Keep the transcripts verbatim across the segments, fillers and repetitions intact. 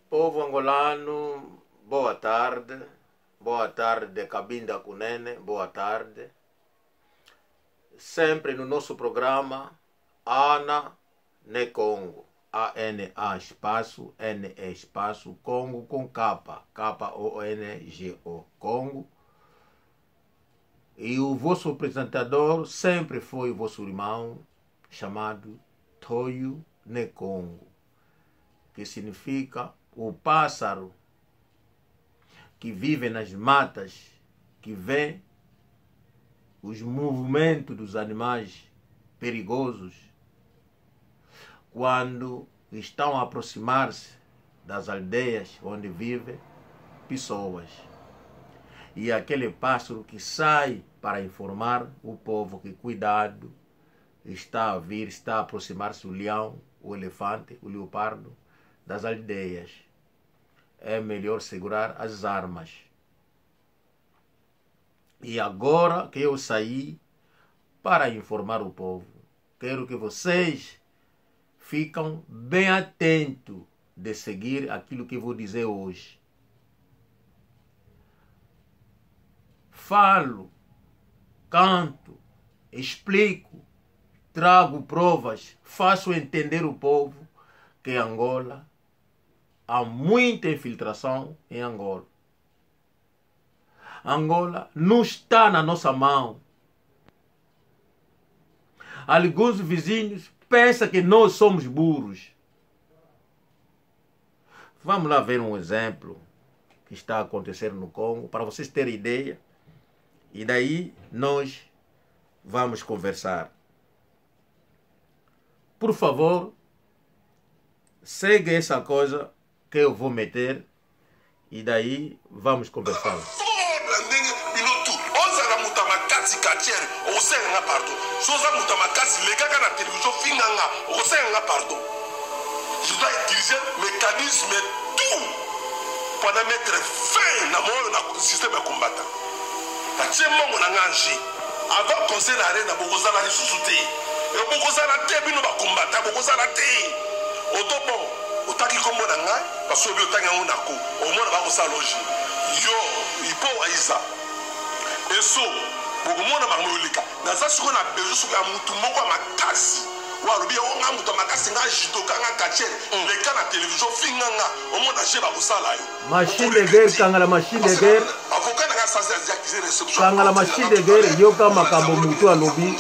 Povo angolano, boa tarde. Boa tarde, Cabinda Cunene, boa tarde. Sempre no nosso programa, Ana Ne Kongo. A N A espaço, N E espaço, Kongo com K, K O N G O, Kongo. E o vosso apresentador sempre foi o vosso irmão, chamado Toyo Ne Kongo, que significa o pássaro que vive nas matas, que vê os movimentos dos animais perigosos quando estão a aproximar-se das aldeias onde vivem pessoas. E aquele pássaro que sai para informar o povo que cuidado, está a vir, está a aproximar-se o leão, o elefante, o leopardo das aldeias. É melhor segurar as armas. E agora que eu saí para informar o povo, quero que vocês ficam bem atentos de seguir aquilo que vou dizer hoje. Falo, canto, explico, trago provas, faço entender o povo que Angola, há muita infiltração em Angola. Angola não está na nossa mão. Alguns vizinhos pensam que nós somos burros. Vamos lá ver um exemplo que está a acontecer no Congo, para vocês terem ideia. E daí nós vamos conversar. Por favor, segue essa coisa que eu vou meter e daí vamos conversar. Foda ndenge bino tu. Ozala moto ya makasi, Katcher, osenga nga pardon. So oza moto ya makasi, leka kaka na télévision, finga nga, okosenga nga pardon. Je dois utiliser mécanisme tout pour na mettre fin na moyo na système ya combattant. Natie mbongo na nga en jeu. Avant Conseil de l'Arena, bokozala lisusu te. E, bokozala te, bino ba combattants, bokozala te. Oto bon, otangi kombo na ngai, parce que obi otangi yango na ko. Omona bakosala loge. Yo, Hippo Waiza. Esso, bokomona bango yoleka. Naza sikoyo na besoin sikoyo ya mutu moko ya makasi. Wa alobi, "Yo, nga mutu ya makasi, nga judoka, nga Katcher." Leka na télévision, finga nga. Omona jeu bakosala yo. Machine de guerre, kangala machine de guerre. Avocat na nga sasa ya accusé réception. Kangala machine de guerre, yoka makambo mutu alobi.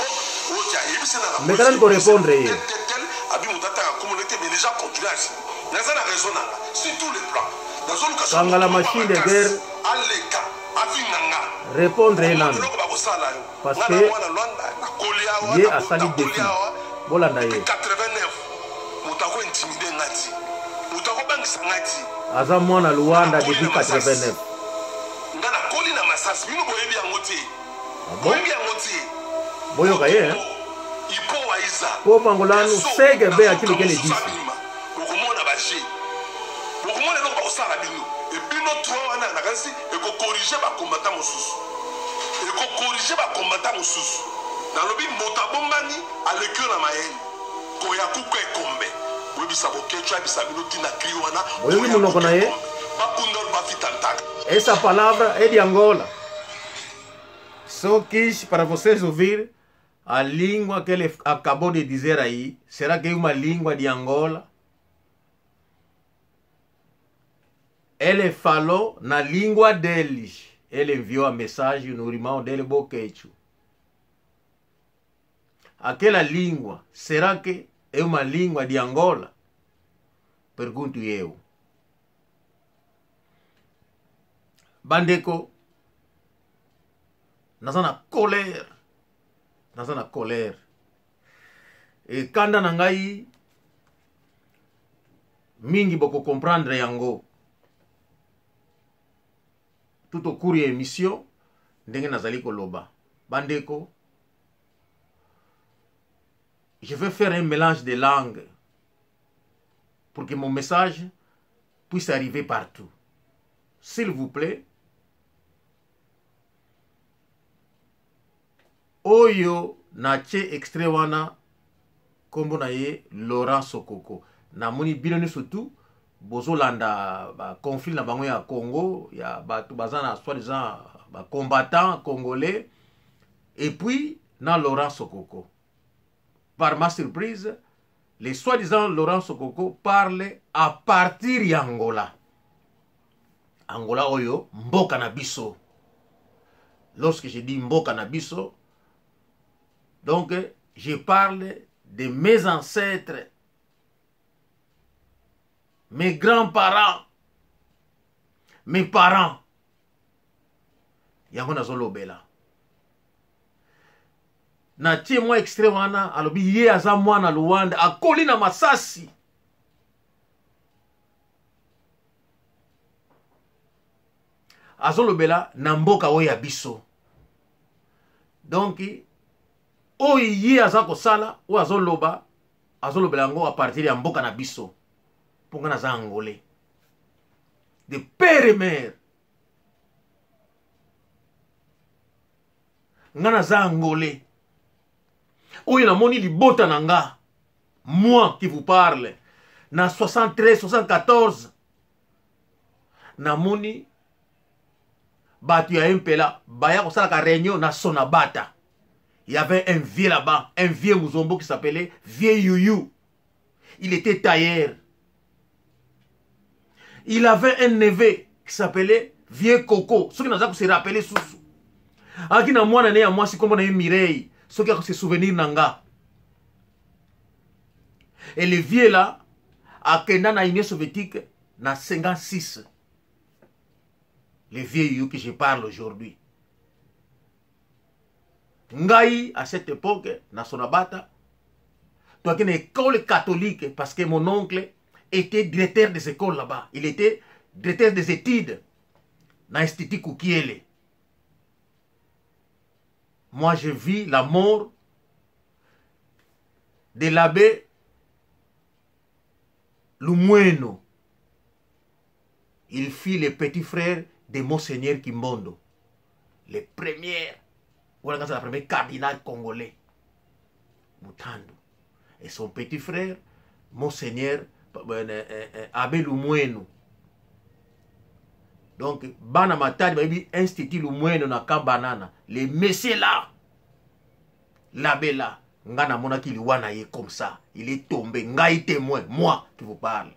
Mekana niko répondre ye. Tel, tel, tel, abi mutu atanga kombo na ye te, mais déjà continuation. Naza na raison na nga. Sur tous les plans. Nazoluka kangala machine de guerre. Aleka, afinga nga. Répondre ye nanu. Eloko bakosala yo. Parce que ye asali défi. Bolanda ye. Moto ako intimider nga ti. Moto ako bangisa nga ti. Aza mwana Luanda depuis quatre-vingt-neuf. Nga nakoli na masasi. Bino boyebi yango te. Ah bon? Boyebi yango te. Boyoka ye, hein? Hippo Waiza. Povo angolano, segue bem aquilo que ele disse. Bokomona ba jeu. Bokomona eloko bakosala bino. E bino trois wana, nakanisi eko corriger ba combattants mosusu. Eko corriger ba combattants mosusu. Nalobi moto abombani aleki yo na mayele. Koya kuku ekombe. Boyebisa Boketshu, ayebisa bino ntina cri wana. Boyoki monoko na ye? Bakunda bafita ntaka. Essa palavra é de Angola. Só quis para vocês ouvir a língua que ele acabou de dizer aí. Será que é uma língua de Angola? Ele falou na língua deles. Ele enviou a mensagem no irmão dele, Boketshu. Aquela língua, será que é uma língua de Angola? Pergunto eu. Bandeko, naza na colère. Naza na colère. E kanda na ngai, mingi boko comprendre yango. Tout au cours ya émission, ndenge nazali koloba. Bandeko, je vais faire un mélange de langues pour que mon message puisse arriver partout. S'il vous plaît, oyo natie extrait wana, kombo na ye Laurent Sokoko. Namoni bino nyonso tout Bozolanda ba conflit na bango ya Congo, ya bato baza na soi-disant ba combattants congolais, et puis na Laurent Sokoko. Par ma surprise, le soi-disant Laurent Sokoko parle à partir ya Angola. Angola oyo mboka na biso. Lorsque je dis mboka na biso, donc je parle de mes ancêtres, mes grands-parents, mes parents. Yango nazolobela. Natie mwa extrait wana, alobi ye aza mwana Luanda, akoli na Masasi. Azolobela na mboka oyo ya biso. Donc, oyo ye aza kosala, oyo azoloba, azolobela yango à partir ya mboka na biso. Mpo nga naza Angolais. De père et mère. Nga naza Angolais. Oyo namoni libota na nga. Moi qui vous parle. Na soixante-treize, soixante-quatorze. Namoni bato ya M P L A baya kosalaka réunion na Sonabata. Il y avait un vieux là-bas, un vieux Muzombo qui s'appelait Vieux Youyou. Il était tailleur. Il avait un neveu qui s'appelait Vieux Coco. Soki naza ko se rappeler susu. Azalaki na mwana na ye ya mwasi, kombo na ye Mireille. Soki ako se souvenir na nga. Et le vieux là akenda na Union soviétique na cinquante-six. Le vieux Youyou que je parle aujourd'hui. Ngai, à cette époque, na Sonabata, tozalaki na école catholique parce que mon oncle était directeur des écoles là-bas. Il était directeur des études na Institut Kukiele. Moi, je vis la mort de l'abbé Lumweno. Il fut le petit frère de Monseigneur Kimbondo, le premier, voilà, le premier cardinal congolais, Mutandu. Et son petit frère, Monseigneur, euh, euh, euh, Abbé Lumweno. Donc, bana Matadi bayebi Institut Lumweno na Camp Banana. Le monsieur là, l'abbé là, nga namonaki liwa na ye comme ça. Il est tombé. Ngai témoin, moi qui vous parle.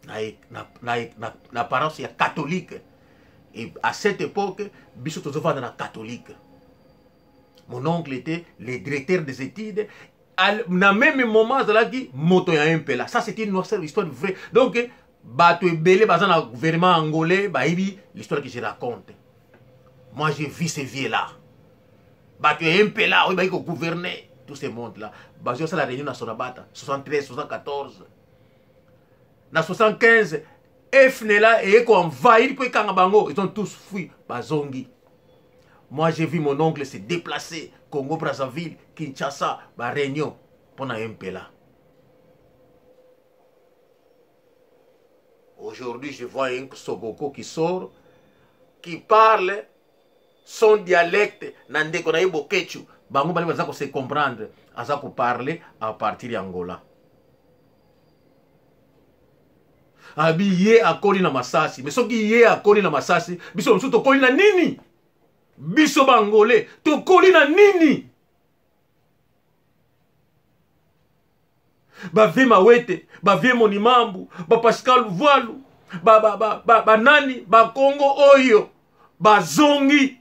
Na, na, na, na, na paroisse ya catholique. Et à cette époque, biso tozovanda na catholique. Mon oncle était le directeur des études. Al-, na même moment, azalaki moto ya M P L A. Ça, c'est une histoire vraie. Donc, bato ebele baza na gouvernement angolais, bayebi l'histoire que je raconte. Moi, j'ai vu ces vieux-là. Bato ya M P L A, oyo bayi ko gouverner tout ce monde-là. Bazo sala réunion na Sonabata, soixante-treize, soixante-quatorze. Na soixante-quinze, F N L A eye ko envahir mpo ekanga bango. Ils ont tous fui, bazongi. Moi, j'ai vu mon oncle se déplacer, Congo Brazzaville, Kinshasa, ba réunion, mpo na M P L A. Aujourd'hui, je vois un Sokoko qui sort, qui parle son dialecte na ndeko na ye Boketshu. Bango bale baza ko se comprendre, aza ko parler à partir ya Angola. Alobi ye akoli na Masasi. Mais soki ye akoli na Masasi, biso mosusu tokoli na nini? Biso ba Angolais, tokoli na nini? Ba vieux Mawete, ba vieux Monimambu, ba Pascal Vualu, ba, ba, ba, ba, ba nani, ba Kongo oyo bazongi.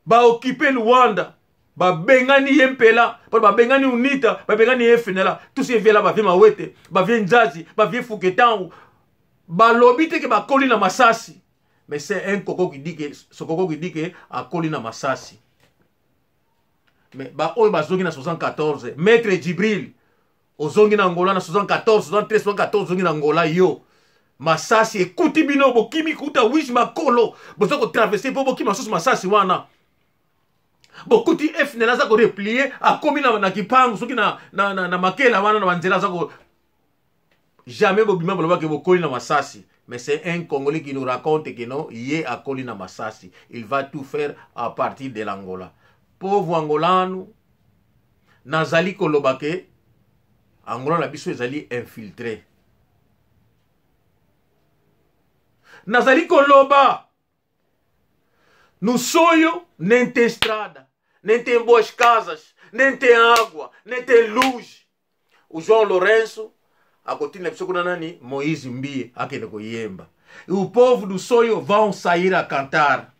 Ba occuper Luanda, babengani M P L A, babengani UNITA, babengani F N L A, tous ces vieux-là, ba vieux Mawete, ba vieux Nzazi, ba vieux Fouquetangu, balobi te que bakoli na Masasi. Mais c'est un Koko qui dit que, ce Koko qui dit que akoli na Masasi. Mais ba oyo bazongi na soixante-quatorze, Maître Djibril, ozongi na Angola na soixante-quatorze, soixante-treize, soixante-quatorze, ozongi na Angola yo. Masasi ekuti bino, bokimi kuta Uíge Makolo. Bozo ko traverser mpo bokima susu Masasi wana. Bokuti F N L A aza ko replier, akomi na, na Kimpangu, soki na, na, na, na Makela wana, na banzela aza ko, jamais bobima boloba que bokoli na Masasi. Mais c'est un Congolais qui nous raconte que non, ye akoli na Masasi. Il va tout faire à partir de l'Angola. Povo angolano, Nazali koloba que Angola na biso ezali infiltré. Nazali koloba, no Soyo nem tem estrada, nem tem boas casas, nem tem água, nem tem luz. O João Lourenço akotinda biso kuna nani, Moïse Mbiye akende koyemba. E o povo do Soyo vão sair a cantar.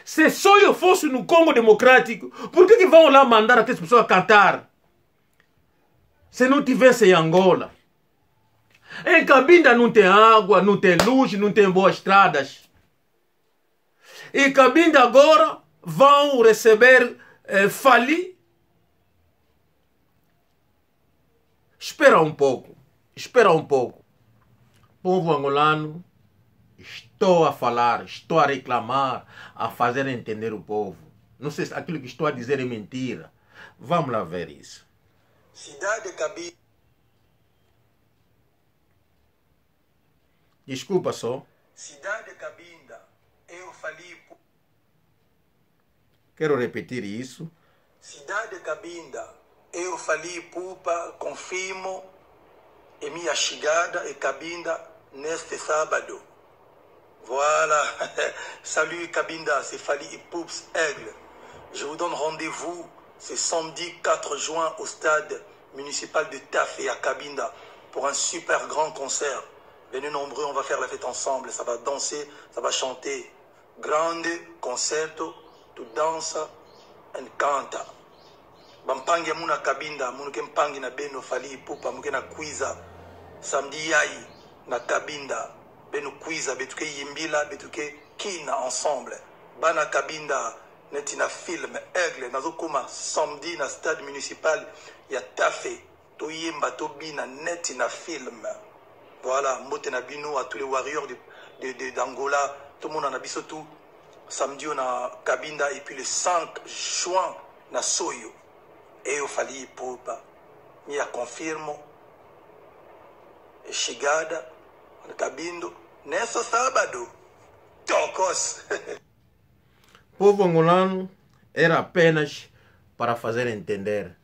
Se Soyo fosse no Congo Democrático, por que que vão lá mandar aquelas pessoas cantar? Se não tivesse em Angola. Em Cabinda não tem água, não tem luz, não tem boas estradas. E Cabinda agora vão receber eh, Fally. Espera um pouco, espera um pouco. Povo angolano, estou a falar, estou a reclamar, a fazer entender o povo. Não sei se aquilo que estou a dizer é mentira. Vamos lá ver isso. Cidade Cabinda. Desculpa só. Cidade Cabinda, eu Fally Ipupa. Quero repetir isso. Cidade Cabinda, eu Fally Ipupa, confirmo a minha chegada em Cabinda neste sábado. Voilà. Salut Cabinda, c'est Fally Ipupa's Aigle. Je vous donne rendez-vous ce samedi quatre juin au stade municipal de Tafé à Cabinda pour un super grand concert. Venez nombreux, on va faire la fête ensemble. Ça va danser, ça va chanter. Grande concerto, tu dança and canta. Bampangi ya muna Cabinda, munu ke mpangi na beno Fally Ipupa, mu ke na kwiza samedi yayi na Cabinda. Beno kwiza, beto ke yimbila, beto ke kina ensemble. Bana Cabinda, neti na film Aigle, nazo kuma samedi na stade municipal ya Tafé. Toyemba, tobina neti na film. Voilà, mbote na bino à tous les warriors de, de, de, d'Angola. Tout le monde en a biso tout. Samedi, on a Cabinda et puis le cinq juin, na Soyo. Et au Fally Ipupa. Mi a confirmo. E chegada, na Cabinda, neste sábado. Tokos. Povo angolano, era apenas para fazer entender.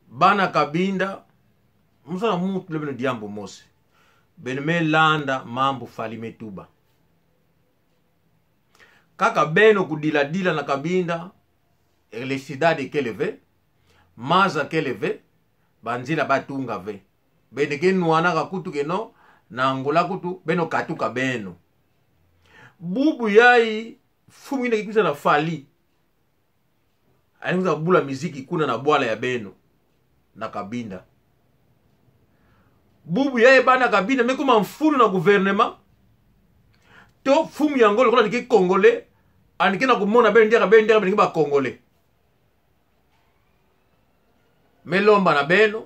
Bana Cabinda, musala mutu le beno diambu mosi. Beno me landa mambu Fally me tuba. Kaka beno kudila-dila na Cabinda, eletricidade kele ve, maza kele ve, banzila ba tunga ve. Beno ke nwanaka kutu que non, na Angola kutu, beno katuka beno. Bubu yayi, mfumu yina ke kwiza na Fally. Yandi kwiza bula miziki kuna na bwala ya beno, na Cabinda. Bubu yayi bana Cabinda me kuma mfunu na gouvernement. To mfumu ya Angola, lokola yandi ke Congolais, yandi ke na kumona beno diaka, beno diaka, beno ke ba Congolais. Me lomba na beno,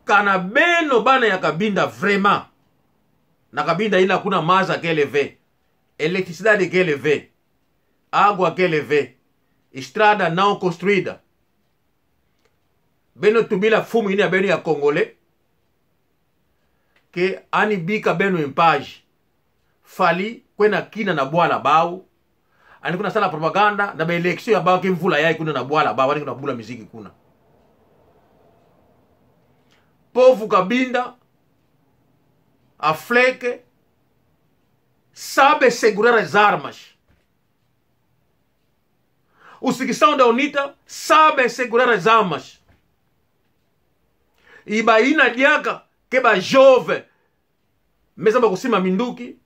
kana beno bana ya Cabinda vraiment. Na Cabinda yina kuna maza kele ve, eletricidade kele ve, água kele ve, estrada não construída. Beno tubila mfumu yina ya beno ya Congolais que yandi bika beno em paz. Fally kwenda kina na bwala bau, yandi kwenda sala propaganda na ba élection ya bau ke mvula yayi kuna na bwala bau, yandi kwenda bula miziki kuna. Povo Cabinda, a FLEC, sabe segurar as armas. O secção da UNITA sabe segurar as armas. E ba yina diaka ke ba jovem, me zaba kusimba minduki.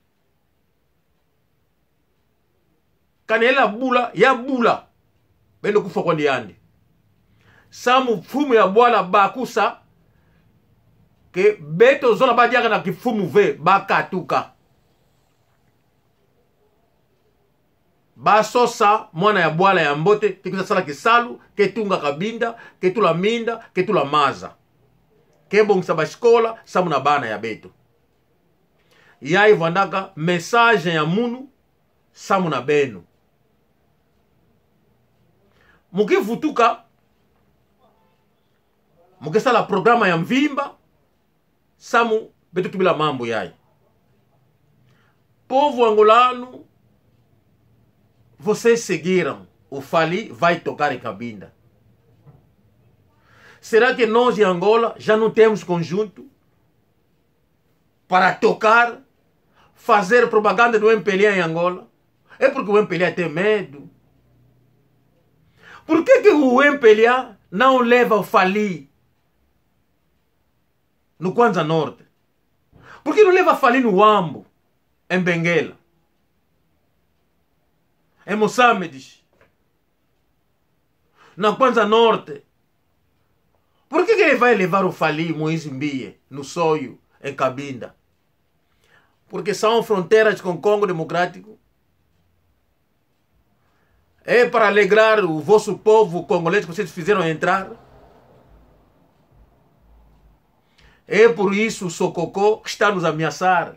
Kana yela bula, ya bula. Beno kufwa kwandi yandi. Samu mfumu ya bwala bakusa que beto zola ba diaka na kimfumu ve, ba katuka. Ba sosa mwana ya bwala ya mbote, ke kwiza sala kisalu, ke tunga Cabinda, ke tula minda, ke tula maza, ke bongisa ba sikola samu na bana ya beto. Yayi vandaka message ya munu samu na beno. Mu ke vutuka, mu ke sala programa ya mvimba samu beto tubila mambu yayi. Povo angolano, Vocês seguiram o Fally vai tocar em Cabinda. Será que nós em Angola já não temos conjunto para tocar, fazer propaganda do M P L A em Angola? É porque o M P L A tem medo. Por que que o M P L A não leva o Fally no Kwanza Norte? Por que não leva Fally no Huambo, em Benguela, em Mossamedes, na Kwanza Norte? Por que que ele vai levar o Fally, Moïse Mbiye, no Soyo, em Cabinda? Porque são fronteiras com Congo Democrático. É para alegrar o vosso povo congolês que vocês fizeram entrar. É por isso o Sokoko que está nos ameaçar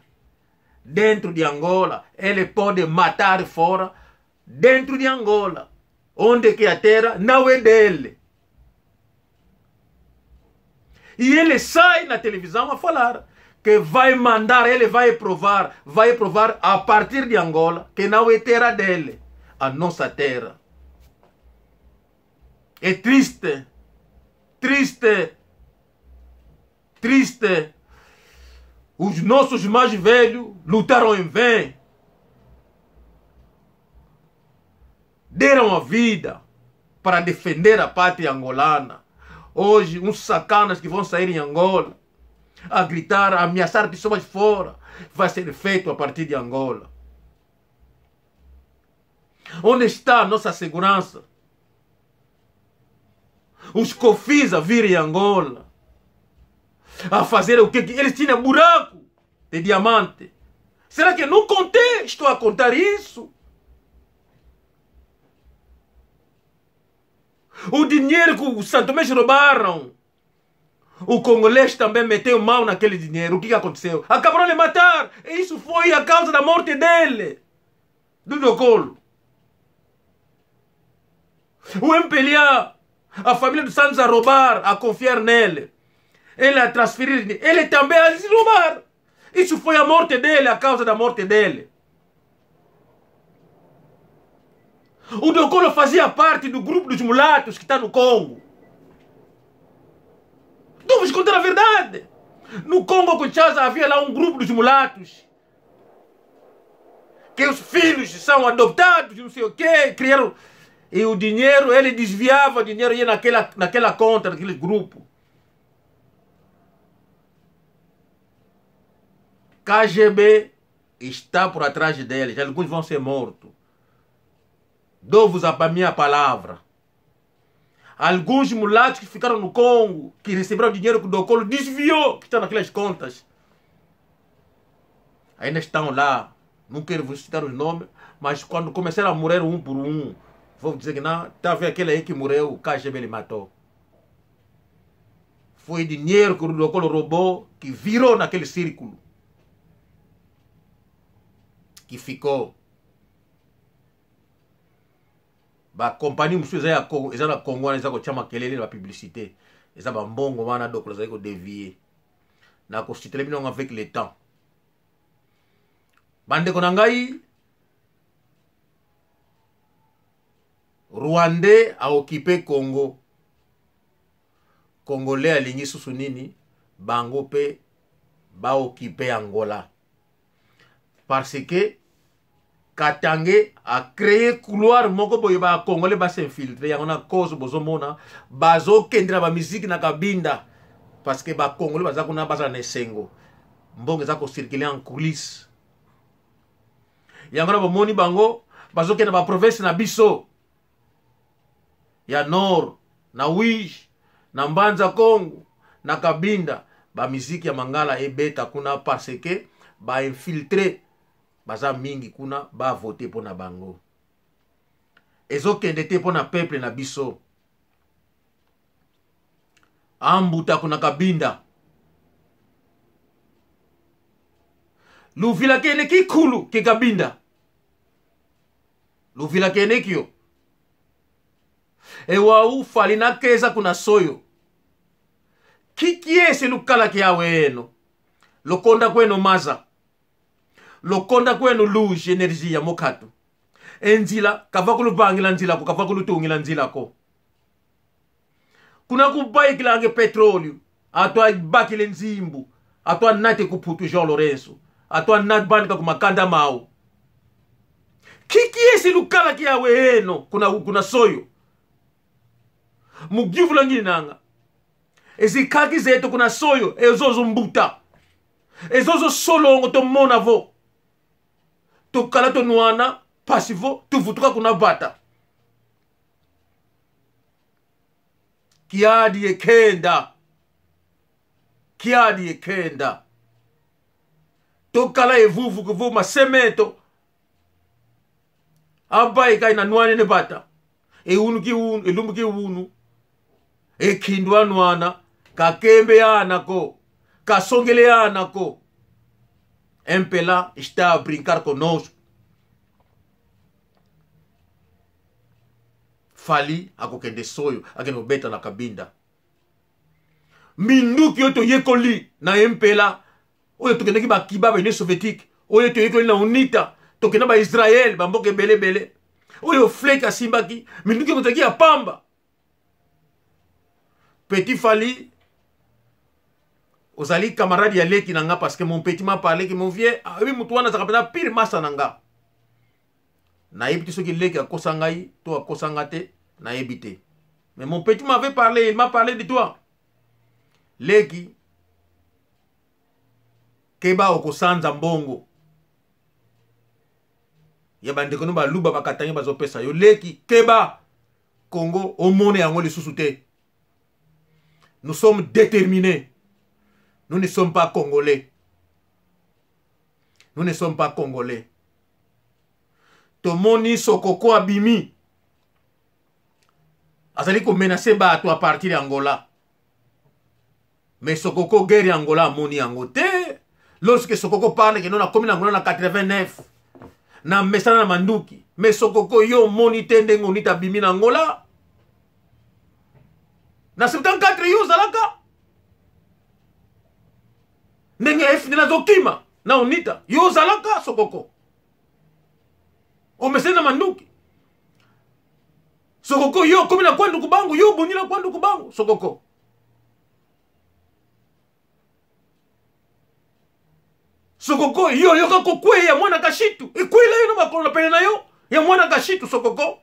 dentro de Angola. Ele pode matar fora, dentro de Angola, onde que a terra não é dele. E ele sai na televisão a falar que vai mandar, ele vai provar, vai provar a partir de Angola que não é terra dele, a nossa terra. É triste, triste, triste. Os nossos mais velhos lutaram em vão, deram a vida para defender a pátria angolana. Hoje, uns sacanas que vão sair em Angola a gritar, a ameaçar pessoas fora, vai ser feito a partir de Angola. Onde está a nossa segurança? Os cofins a vir em Angola a fazer o que que eles tinham buraco de diamante. Será que não contei? Estou a contar isso. O dinheiro que os santomenses roubaram, o congolês também meteu mão naquele dinheiro. O que que aconteceu? Acabaram de matar. E isso foi a causa da morte dele, do Dokolo. O M P L A, a família dos Santos a roubar, a confiar nele. Ele a transferir, ele também a lhes roubar. Isso foi a morte dele, a causa da morte dele. O Dokolo fazia parte do grupo dos mulatos que está no Congo. Estou vos contar a verdade. No Congo Kinshasa havia lá um grupo dos mulatos que os filhos são adotados, não sei o quê, criaram. E o dinheiro, ele desviava o dinheiro, ia naquela, naquela conta, naquele grupo. K G B está por atrás deles. Alguns vão ser mortos. Dou-vos a minha palavra. Alguns mulatos que ficaram no Congo, que receberam dinheiro que o Dokolo desviou, que estão naquelas contas, ainda estão lá. Não quero vos citar os nomes, mas quando começaram a morrer um por um, vou dizer que não, tá a ver aquele aí que morreu, o K G B ele matou. Foi dinheiro que o Dokolo roubou, que virou naquele círculo, que ficou. Ba compagnie mosusu eza ya Congo, eza na Congo wana, eza kotia makelele na publicité. Eza ba mbongo wana Dokolo azali ko dévier. Na ko citer bino yango avec le temps. Bandeko na ngai, Rwandais a occuper Congo. Congolais alingi susu nini? Bango pe ba occuper Angola. Parce que Katangais a créer couloir moko boye, ba Congolais ba s'infiltrer. Yango na cause bozomona bazokende na ba musique na Cabinda. Parce que ba Congolais baza kuna, baza na esengo. Mbongo eza ko circuler en coulisses. Yango na bomoni bango bazokende na ba province na biso ya Nord, na Uíge, na Mbanza Kongo, na Cabinda, ba musique ya Mangala ebeta kuna parce que ba infiltrés baza mingi kuna, ba voter mpo na bango. Ezokende te mpo na peuple na biso. Ambuta kuna Cabinda. Luvilakene kikulu ki Cabinda. Luvilakene kio. E wau Fally na Keza kuna Soyo. Ki kiese lukala kiau eno? Lukonda kweno maza. Lukonda kweno luz, energia, mokatu. E nzila, ka va kuluvangila nzila ko, ka va kulutungila nzila ko. Kuna kuvaikilanga e petróleo, atu abakila e nzimbu, atu anata ku Mputu João Lourenço, atu anata vanika ku makanda mau. Nki kiese lukala kia weno, kuna, kuna Soyo? Mu yuvula ngininanga. E zinkaki zeto kuna Soyo, e zozo mbuta. E zozo solongo tumona vo. Tukala tunwana, mpasi vo, tuvutuka kuna vata. Kiadi ye kenda. Kiadi ye kenda. Tukala ye vuvu kuvu mase meto. Aba ika ina nwanene vata. E unu ki unu, e lumbu ki unu. E kindu anwana, ka kembe ana ko, ka songele ana ko. M P L A está a brincar conosco. Fally akukende Soyo, akende kubeta na Cabinda. Minduki oyo toyekoli na M P L A, oyo tokendaki ba Cuba, ba Union Soviétique, oyo toyekoli na UNITA, tokenda ba Israël, ba mboka ebele ebele. Oyo Flake asimbaki, minduki yango ezalaki ya pamba. Petit Fally, ozali camarade ya leki na nga, parce que mon petit m'a parlé que mon vieux, ah oui, mutu wana azalaka pena pire masa na nga. Nayebi te soki leki akosa ngai to akosa nga te, nayebi te. Mais mon petit m'avait parlé, il m'a parlé de toi. Leki, keba, okosanza mbongo ya bandeko no Baluba, Bakatangais bazopesa yo. Leki, keba, Congo omona yango lisusu te. Nous sommes déterminés. Nous ne sommes pas Congolais. Nous ne sommes pas Congolais. Tomoni Sokoko abimi, azali ko menacer bato à partir ya Angola. Mais Sokoko, guerre ya Angola amoni yango te. Lorsque Sokoko parle que non, nakomi na Angola na quatre-vingt-neuf, namesana na Manduki. Mais Sokoko, yo omoni te ndenge UNITA abimi na Angola? Na septante-quatre yo ozalaka? Ndenge F D N azokima na UNITA, yo ozalaka, Sokoko? Omesana na Manduki. Sokoko, yo okomi na Kwandu Kubangu, yo obundila Kwandu Kubangu, Sokoko. Sokoko, yo oyoka kokweya ya mwana Kashitu, ekweyela yo na makolo na pene na yo, ya mwana Kashitu, Sokoko.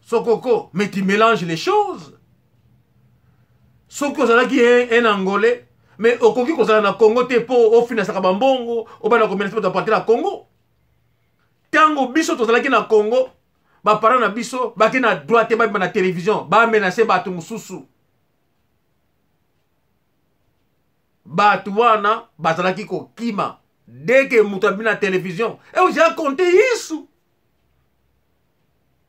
Sokoko, mais tu mélanges les choses. Soki ozalaki un, un Angolais, mais okoki kozala na Congo te po ofinansaka bambongo, obanda ko menacer bato à partir ya Congo. Tango biso tozalaki na Congo, ba parents na biso bake na droit te babima na télévision ba menacer bato mosusu. Bato wana bazalaki kokima. Dès que moto abimi na télévision, e oza compter Yesu,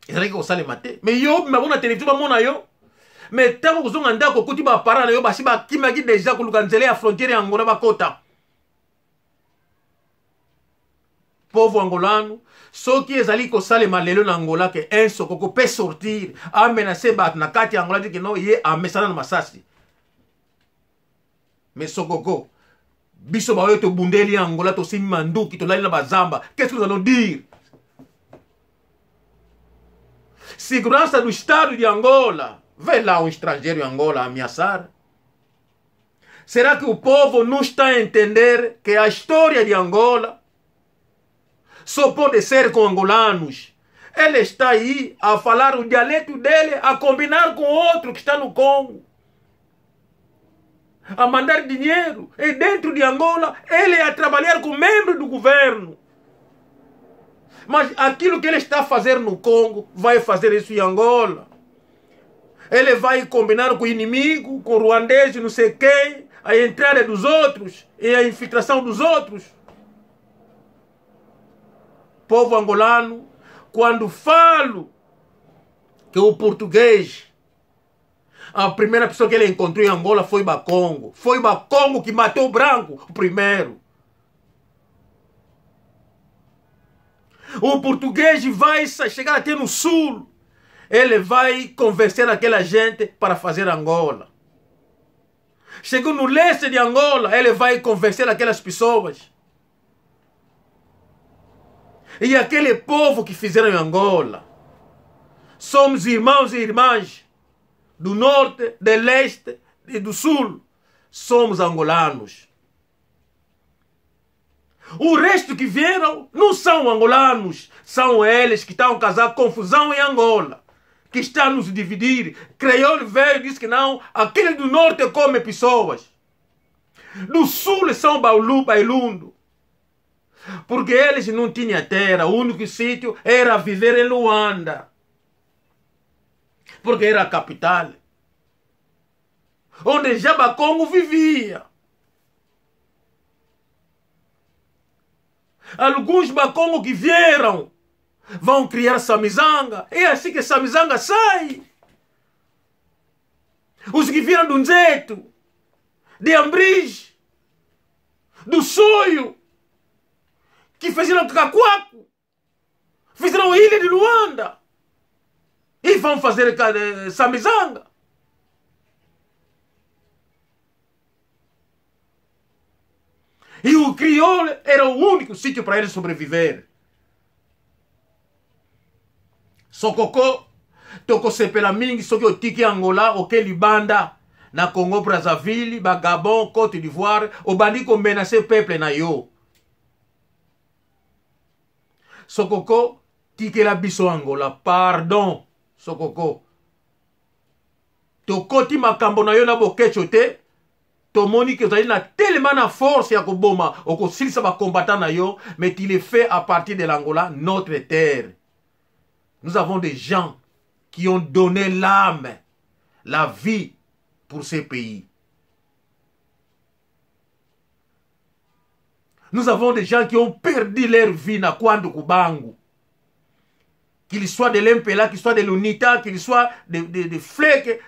ezalaki kosalema te. Mais yo obima bongo na télévision, bamona yo. Mais tango kozonga ndako, okuti ba parents na yo basi bakimaki déjà koluka nzela ya frontière ya Angola bakota. Pauvre Angolano, soki ezali kosalema lelo na Angola que un Sokoko peut sortir, amenacer bato na kati ya Angola, dire que non, ye amesana na masasi. Mais Sokoko, biso baoyo tobundeli Angola, tosimbi manduki, tolali na bazamba, qu'est-ce que nous allons dire? Segurança do Estado de Angola, vê lá um estrangeiro em Angola ameaçar. Será que o povo não está a entender que a história de Angola só pode ser com angolanos? Ele está aí a falar o dialeto dele, a combinar com outro que está no Congo, a mandar dinheiro. E dentro de Angola, ele a trabalhar com membros do governo. Mas aquilo que ele está a fazer no Congo, vai fazer isso em Angola. Ele vai combinar com o inimigo, com o ruandês, não sei quem, a entrada dos outros e a infiltração dos outros. Povo angolano, quando falo que o português, a primeira pessoa que ele encontrou em Angola foi Bakongo. Foi Bakongo que matou o branco, o primeiro. O português vai sa-, chegar até no sul. Ele vai convencer aquela gente para fazer Angola. Chegou no leste de Angola, ele vai convencer aquelas pessoas. E aquele povo que fizeram em Angola, somos irmãos e irmãs do norte, de leste e do sul. Somos angolanos. O resto que vieram não são angolanos, são eles que estão a causar confusão em Angola, que está a nos dividir. Crioulo veio e disse que não, aquele do norte come pessoas. Do sul são Baulu, Bailundo. Porque eles não tinham terra, o único sítio era viver em Luanda. Porque era a capital. Onde já Bakongo vivia. Alguns Bakongo que vieram vão criar Samizanga. É assim que Samizanga sai. Os que vieram do Nzeto, de Ambris, do Soio, que fizeram Kakwaku, fizeram a ilha de Luanda e vão fazer ca-, eh, Samizanga. E o crioulo era o único sítio para ele sobreviver. Sokoko, toko sepela mingi soki otiki Angola, oke libanda na Congo Brazzaville, ba Gabon, Côte d'Ivoire, obandi ko menacer peuple na yo. Sokoko, tikela biso Angola, pardon. Sokoko, tokoti makambo na yo na boketsho te. Tomoni que ozali na tellement na force ya koboma, okosilisa ba combattants na yo, mais tu le fais à partir de l'Angola, notre terre. Nous avons des gens qui ont donné l'âme, la vie pour ce pays. Nous avons des gens qui ont perdu leur vie na Kwandu Kubangu. Qu'ils soient de l'M P L A, qu'ils soient de l'UNITA, qu'ils soient de, de, de FLEC,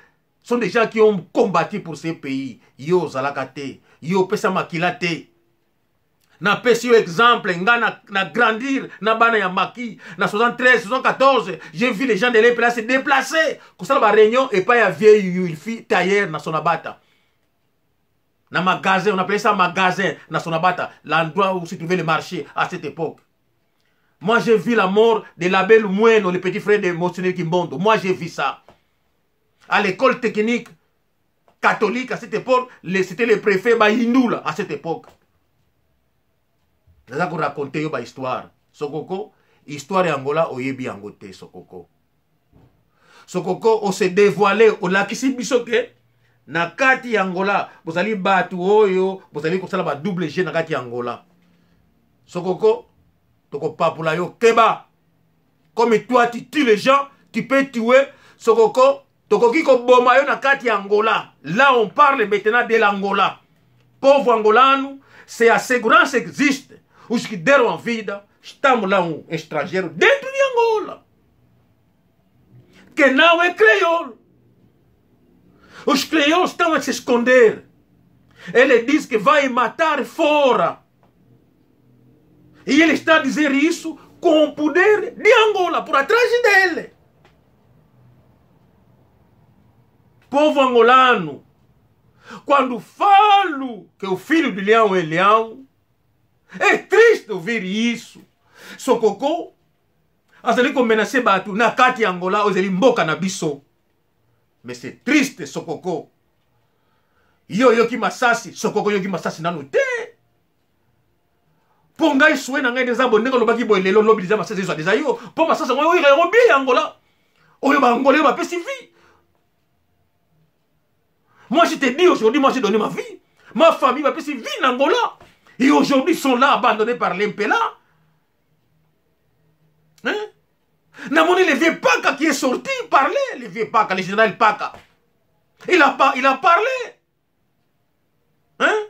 sont des gens qui ont combattu pour ce pays. Yo ozalaka te, yo pesa makila te. Na pesi yo exemple, nga na, na grandir na bana ya maquis, na soixante-treize, soixante-quatorze, j'ai vu les gens de l'M P L A se déplacer. Kosala ba réunion epai ya vieux Wilfi Tailleur na Sonabata. Na magasin, on appelait ça magasin, na Sonabata, l'endroit où se trouvait le marché à cette époque. Moi, j'ai vu la mort de l'abbé Lumweno, le petit frère de Monseigneur Kimbondo. Moi, j'ai vu ça. À l'école technique catholique, à cette époque, le, c'était le préfet Bahindula, à cette époque. Naza ko raconter yo ba histoire. Sokoko, histoire ya Angola, oyebi yango te, Sokoko. Sokoko, o se dévoiler, olakisi biso que na kati ya Angola, bozali bato oyo, bozali kosala ba double jeu na kati ya Angola. Sokoko, toko papula yo, keba. Comme toi, tu tues les gens, tu peux tuer. Sokoko, tokoki koboma yo na kati ya Angola. Là, on parle maintenant de l'Angola. Povo angolano, se a segurança existe, os que deram a vida, estamos lá um estrangeiro dentro de Angola, que não é crioulo. Os crioulos estão a se esconder. Ele diz que vai matar fora. E ele está a dizer isso com o poder de Angola, por atrás dele. Povo angolano, quando falo que o filho do leão é leão, é triste ouvir isso. Sokoko, azali ko menacer bato na kati ya Angola, oyo ezali mboka na biso. Mais c'est triste, Sokoko. Yo oyoki masasi, Sokoko, oyoki masasi nanu te. Po ngai, souhait na ngai nde eza boye, ndenge olobaki boye lelo, lobi déjà masasi ezwa déjà yo. Po masasi yango, oyo yango bien ya Angola. Oyo ba Angolais oyo bapesi vie. Moi, je te dis aujourd'hui, moi, j'ai donné ma vie. Ma famille m'a fait vie en Angola. Et aujourd'hui, ils sont là, abandonnés par l'M P L A. Hein? Namoni le vieux Paka qui est sorti parler, le vieux Paka, le général Paka. Il a, pas, il a parlé. Hein?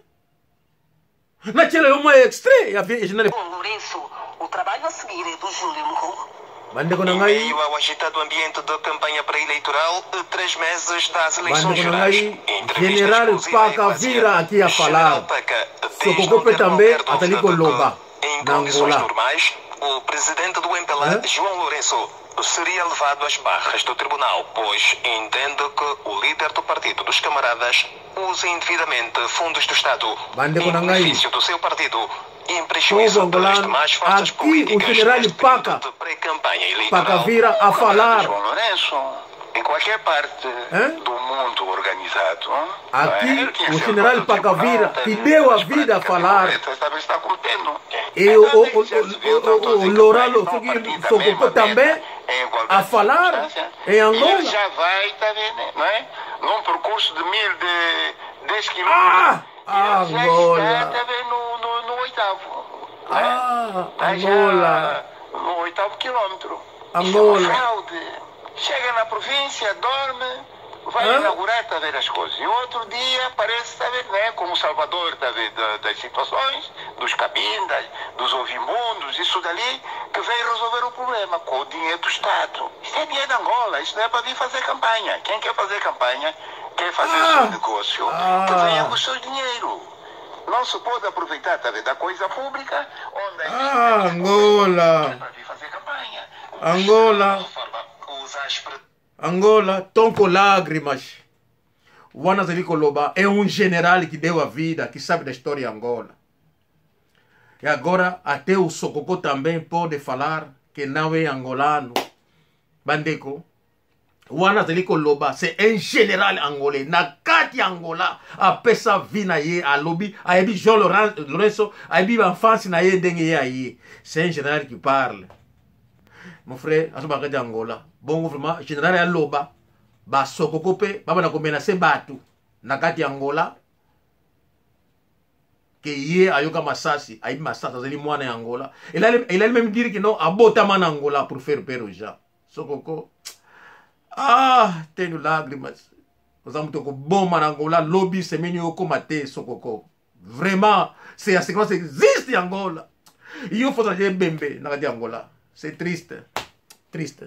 Natiela yo mwa extrait ya vieux général. Bom, Lourenço, o trabalho a seguir é do Júlio Muhungu. Bandeko na ngai, em meio ao agitado ambiente da campanha pré-eleitoral, a três meses das eleições gerais, bandeko na ngai, entrevista General exclusiva Paka Vira aqui a falar. General Paka, Sokoko Petambe azali koloba na Angola. O presidente do M P L A, João Lourenço, seria levado às barras do tribunal, pois entende que o líder do Partido dos Camaradas usa indevidamente fundos do Estado em benefício do seu partido e em prejuízo das demais forças políticas neste período de pré-campanha eleitoral. Paka vira a falar. João Lourenço, em qualquer parte do mundo organizado, aqui o general Paka vira, que deu a vida a falar. E o, o, o, o Loralo, o Sokoko também, a falar em Angola. Ele já vai, tá vendo, não é? Num percurso de mil, de dez quilómetros. Ah! Ele já está, tá vendo, no, no oitavo. Ah, Angola. No oitavo quilómetro. Isso é uma fraude. Chega na província, dorme, vai inaugurar, tá vendo, as coisas. E outro dia aparece, tá vendo, né, como salvador, tá vendo, da- das situações, dos cabindas, dos ouvimundos, isso dali, que vem resolver o problema com o dinheiro do Estado. Isso é dinheiro de Angola, isso não é para vir fazer campanha. Quem quer fazer campanha, quer fazer o seu negócio, que venha com o seu dinheiro. Não se pode aproveitar, tá vendo, da coisa pública, onde a gente Ah, Angola. Para vir fazer campanha. Angola. Usar as pre- Angola, estão com lágrimas. Wana zali koloba, é um general que deu a vida, que sabe da história de Angola. E agora, até o Sokoko também pode falar que não é angolano. Bandeko, wana zali koloba, c'est un général angolais. Na kati Angola, a pesa vie na ye, alobi, ayebi João Loren- Lourenço, ayebi ba enfance na ye, ndenge ye aye. C'est un général qui parle. Mon frère, azo ba kati Angola. Bongo vraiment, général aloba, ba Sokoko pe, ba banda ko menacer bato na kati ya Angola. Que ye ayoka masasi, ayebi masasi, azali mwana ya Angola. Il allait, il allait même dire que non, abotama na Angola pour faire peur aux gens. Sokoko. Ah, tenho lágrimas. Oza moto koboma na Angola, lobi semaine yo koma te, Sokoko. Vraiment, c'est à ce que ça existe en Angola. Yo faut ça bembe na kati ya Angola. C'est triste. Triste.